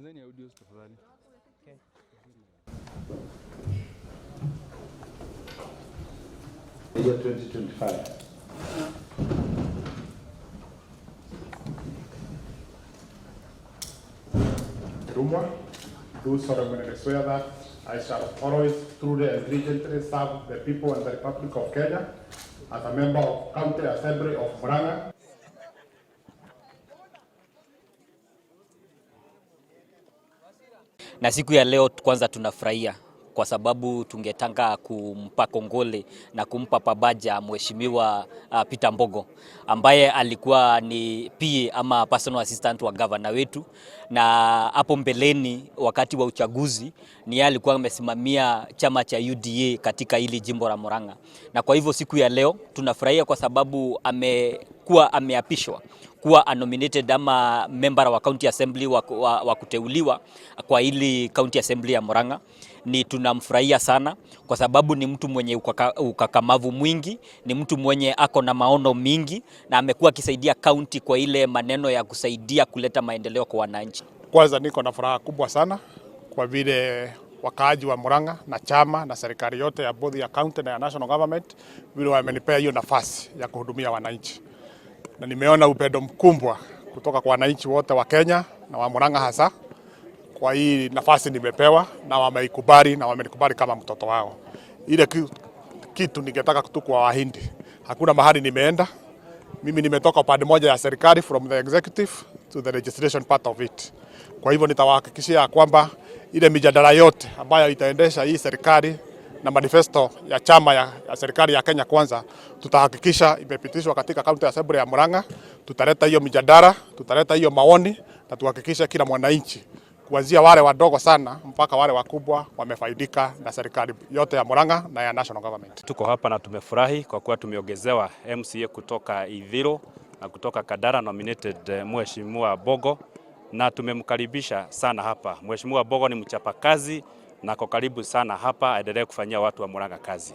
Tengenezeni audios, tafadhali. Okay. Year 2025. Rumwa, do solemnly swear that I shall always truly and diligently serve the people and the Republic of Kenya as a member of County Assembly of Murang'a. Na siku ya leo kwanza tunafurahia kwa sababu tungetaka kumpa kongole na kumpa pabaja Mheshimiwa Peter Mbogo ambaye alikuwa ni PA ama personal assistant wa gavana wetu, na hapo mbeleni wakati wa uchaguzi ni yeye alikuwa amesimamia chama cha UDA katika hili jimbo la Murang'a, na kwa hivyo siku ya leo tunafurahia kwa sababu amekuwa ameapishwa kuwa nominated ama member wa County Assembly wa kuteuliwa kwa hili County Assembly ya Murang'a. Ni tunamfurahia sana kwa sababu ni mtu mwenye ukakamavu mwingi, ni mtu mwenye ako na maono mingi na amekuwa akisaidia county kwa ile maneno ya kusaidia kuleta maendeleo kwa wananchi. Kwanza niko na furaha kubwa sana kwa vile wakaaji wa Murang'a na chama na serikali yote ya both ya county na ya national government vile wamenipea hiyo nafasi ya kuhudumia wananchi, na nimeona upendo mkubwa kutoka kwa wananchi wote wa Kenya na wa Murang'a hasa kwa hii nafasi nimepewa, na wameikubali na wamenikubali kama mtoto wao. Ile kitu ningetaka tu kwa wahindi, hakuna mahali nimeenda mimi, nimetoka upande moja ya serikali, from the executive to the legislation part of it. Kwa hivyo nitawahakikishia kwamba ile mijadala yote ambayo itaendesha hii serikali na manifesto ya chama ya serikali ya Kenya Kwanza, tutahakikisha imepitishwa katika County Assembly ya Murang'a. Tutaleta hiyo mijadala, tutaleta hiyo maoni na tuhakikishe kila mwananchi kuanzia wale wadogo sana mpaka wale wakubwa wamefaidika na serikali yote ya Murang'a na ya national government. Tuko hapa na tumefurahi kwa kuwa tumeongezewa MCA kutoka Ithiro na kutoka Kandara, nominated Mheshimiwa Bogo, na tumemkaribisha sana hapa. Mheshimiwa Bogo ni mchapakazi na ako karibu sana hapa, aendelee kufanyia watu wa Murang'a kazi.